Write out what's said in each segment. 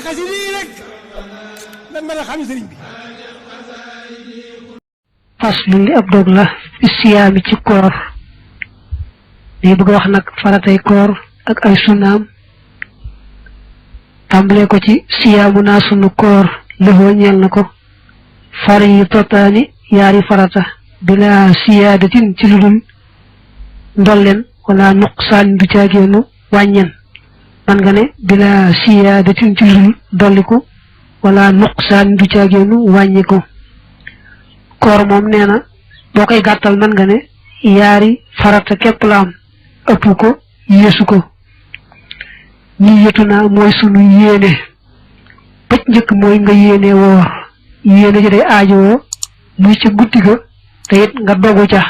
Xassidayi Rek lan mën a xam sëriñ bi. faslu li ab dog la fi siyaami ci koor day bëgg wax nag faratay koor ak ay sunnaam tàmbalee ko ci siyaamu naa sunu koor lëfoo ñeel na ko fariyatataani yaari farata bila siyaadatin ci lu dul ndolleen wala nuqsaan du caageenu wàññen man nga ne bila siyaadatin ci lu dul dolliku wala nuqsaan du caageenu wàññiku koor moom nee na boo koy gàttal man nga ne yaari farata képp la am ëpp ko yéesu ko niyatu naa mooy sunu yéene bëj njëkk mooy nga yéene woor yéene ji day aajowoo muy ca guddi ga te it nga dogu ca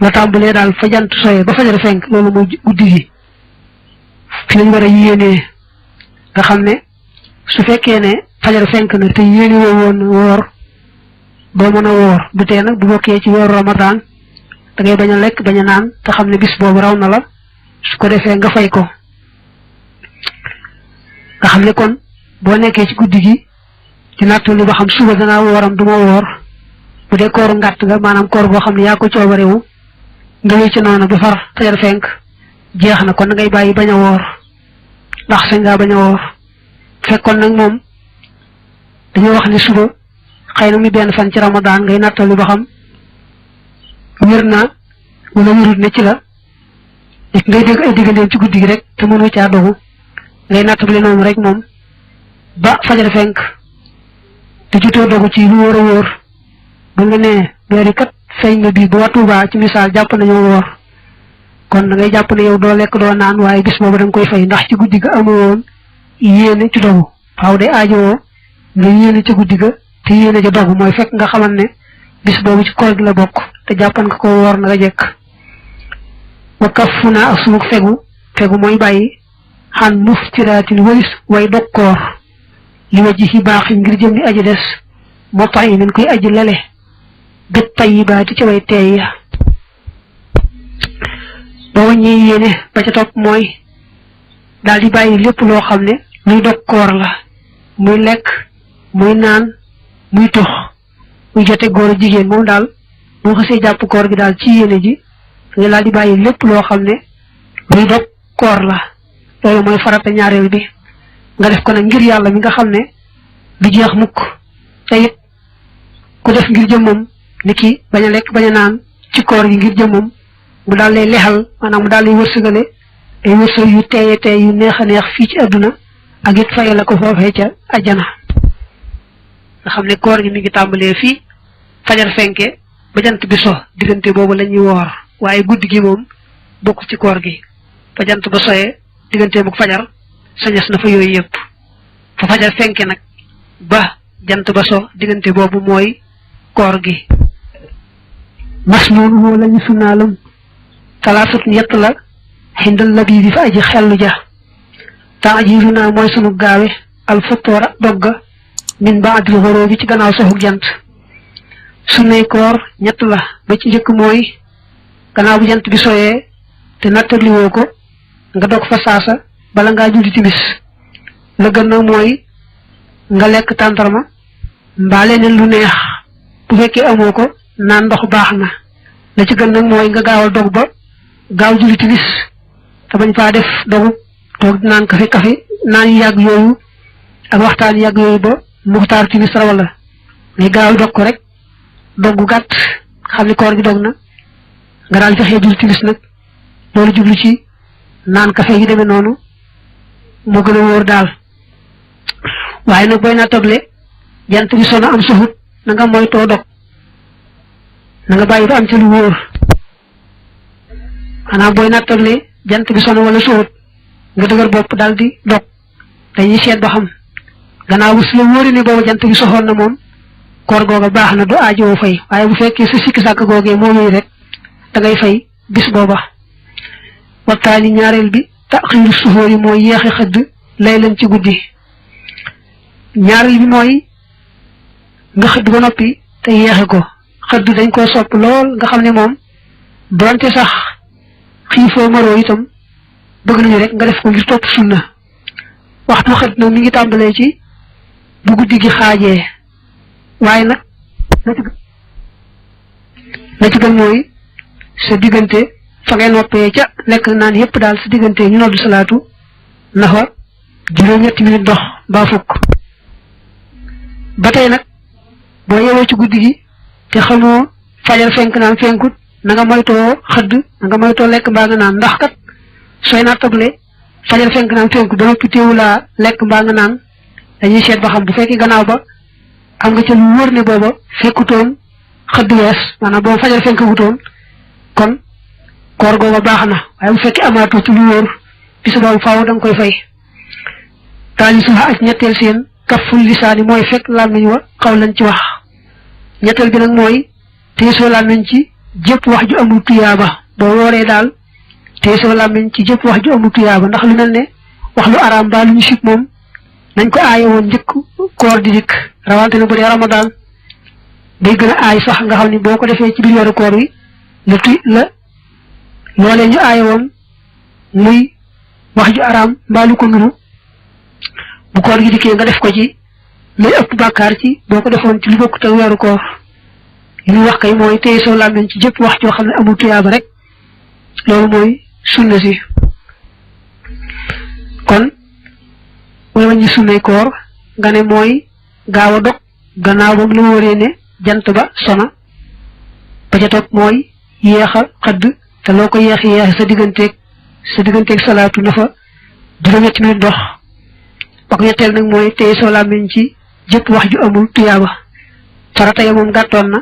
la tàmbalee daal fa jant soye ba fajar fenk loolu mooy guddi gi fi lañ war a yéenee nga xam ne su fekkee ne fajar fenk na te yéene woo woon woor doo mën a woor du tee nag bu bokkee ci weeru Ramadan da ngay bañ a lekk bañ a naan te xam ne bis boobu raw na la su ko defee nga fay ko nga xam ne kon boo nekkee ci guddi gi ci nattali ba xam suba danaa wooram du ma woor bu dee kooru ngàtt nga maanaam koor boo xam ne yaa ko coobarewu nga wéy ci noonu ba far fajar fenk jeex na kon ngay bàyyi bañ a woor ndax sañ ngaa bañ a woor fekkoon nag moom dañoo wax ne suba xëy na muy benn fan ci Ramadan ngay nattali ba xam wér na wala wérut ne ci la ngay dégg ay digganteem ci guddi gi rek te mënoo caa dogu ngay nattali noonu rek moom ba fajar fenk te jotoo dogu ci lu wóor a wóor ba nga ne weeri kat feeñ na bii ba waa Tuubaa ci misaal jàpp nañoo woor kon da ngay jàpp ne yow doo lekk doo naan waaye bis boobu da nga koy fay ndax ci guddi ga amoo woon yéene ci dogu waaw day aajowoo nga yéene ci guddi ga te yéene ja dogu mooy fekk nga xamal ne bis boobu ci koor gi la bokk te jàppan nga ko woor na nga jekk wa kafu naa ak sunu fegu mooy bàyyi xan muftiraatin walis way dog koor li waji ci baaxi ngir jëm ni aji des moo tax yi nañ koy aji lele gët tayyibaati ci way teey ya ba waññee yéene ba ca topp mooy daal di bàyyi lépp loo xam ne luy dog koor la muy lekk muy naan muy tux muy jote góor a jigéen moom daal boo xasee jàpp koor gi daal ci yéene ji nga daal di bàyyi lépp loo xam ne luy dog koor la loolu mooy farata ñaareel bi nga def ko nag ngir yàlla mi nga xam ne du jeex mukk te it ku def ngir jëmmam ni ki bañ a lekk bañ a naan ci koor gi ngir jëmmam mu daal lay lexal maanaam mu daal lay wërsëgale ay wërsëg yu teeye teey yu neex a neex fii ci àdduna ak it fayal la ko foofee ca ajjana nga xam ne koor gi mi ngi tàmbalee fii fajar fenke ba jant bi so diggante boobu la ñuy woor waaye guddi gi moom bokk ci koor gi fa jant ba soyee digganteem ak fajar sañas na fa yooyu yëpp fa fajar fenke nag ba jant ba so diggante boobu mooy koor gi mas noonu moo la ñu sunnaalum talaasut ñett la xindal labi bi fa aji xellu ja taajiru naa mooy sunu gaawe alfutoora dogga min baadil xoroo bi ci gannaaw soxuk jant sunnay koor ñett la ba ci njëkk mooy gannaaw bu jant bi soyee te nattaliwoo ko nga dog fa saasa bala ngaa julli timis la gën nag mooy nga lekk tàndarma mbaa leneen lu neex bu fekkee amoo ko naan ndox baax na la ci gën nag mooy nga gaawal dog ba gaaw julli timis te bañ faa def dogu toog naan kafe naan yu yàgg yooyu ak waxtaan yàgg yooyu ba muxtaar timis rawal la ngay gaawal dog ko rek dog gu gàtt xam ni koor gi dog na nga daal fexee julli timis nag loolu jublu ci naan kafe yi demee noonu moo gën a wóor daal waaye nag booy naa togle jant bi sono am soxut na nga moytoo dog na nga bàyyi ba am ci lu wóor xanaa booy naa togle jant bi sono wala soxut nga dëgër bopp daal di dog dañuy seet ba xam gannaaw bu su la wóori ne boobu jant bi soxoon na moom koor googa baax na du aajowoo fay waaye bu fekkee sa sikki sàkk googee moo wéy rek da ngay fay bis booba waxtaani ñaareel bi taxiiru suxóor yi mooy yeexe xëdd lay leen ci guddi ñaareel bi mooy nga xëdd ba noppi te yeexe ko xëdd dañ koo sopp lool nga xam ne moom doonte sax xiifoo maroo itam bëgg nañu rek nga def ko ngir topp sunna waxtu xët nag mi ngi tàmbalee ci bu guddi gi xaajee waaye nag la ci gën mooy sa diggante fa ngay noppee ca lekk naan yépp daal sa diggante ñu noddu salaatu na fa juróom-ñetti minute dox mbaa fukk ba tey nag boo yeewoo ci guddi gi te xamoo fajar fenk naan fenkut na nga moytoo xëdd na nga moytoo lekk mbaa nga naan ndax kat sooy nattable fajar fenk naan fenkut ba noppi teewulaa lekk mbaa nga naan dañuy seet ba xam bu fekkee gannaaw ba am nga ca lu wóor ne booba fekkutoon xëdd wees maanaam booba fajar fenk wutoon kon koor googa baax na waaye bu fekkee amaatoo ci lu wóor bisu boobu faaw da nga koy fay taali suha ak ñetteel seen kaful lisaani mooy fekk làmmiñ wa xaw lañ ci wax ñetteel bi nag mooy teesoo làmmiñ ci jëpp wax ju amul tuyaaba boo wooree daal teesoo làmmiñ ci jëpp wax ju amul tuyaaba ndax lu mel ne wax lu araam ba lu ñu sib moom nañ ko aaye woon njëkk koor di dikk rawante ne bu dee ramadaan day gën a aay sax nga xam ni boo ko defee ci biir weeru koor wi la loolee ñu aaye woon muy wax ju araam mbaa lu ko nuru bu koor gi dikkee nga def ko ci lay ëpp bàkkaar ci boo ko defoon ci lu bokkut ak weeru koor li ñu wax kay mooy tey soo làmmiñ ci jëpp wax joo xam ne amul tuyaaba rek loolu mooy sunna si kon mooy wàññi sunnay koor nga ne mooy gaaw a dog gannaaw ba mu la wóoree ne jant ba sona ba ca topp mooy yéex a xëdd te loo ko yéex sa digganteeg salaatu na fa juróom-ñetti minute dox ba ko ñetteel nag mooy tey soo làmmiñ ci jëpp wax ju amul tuyaaba farata ya moom gàttoon na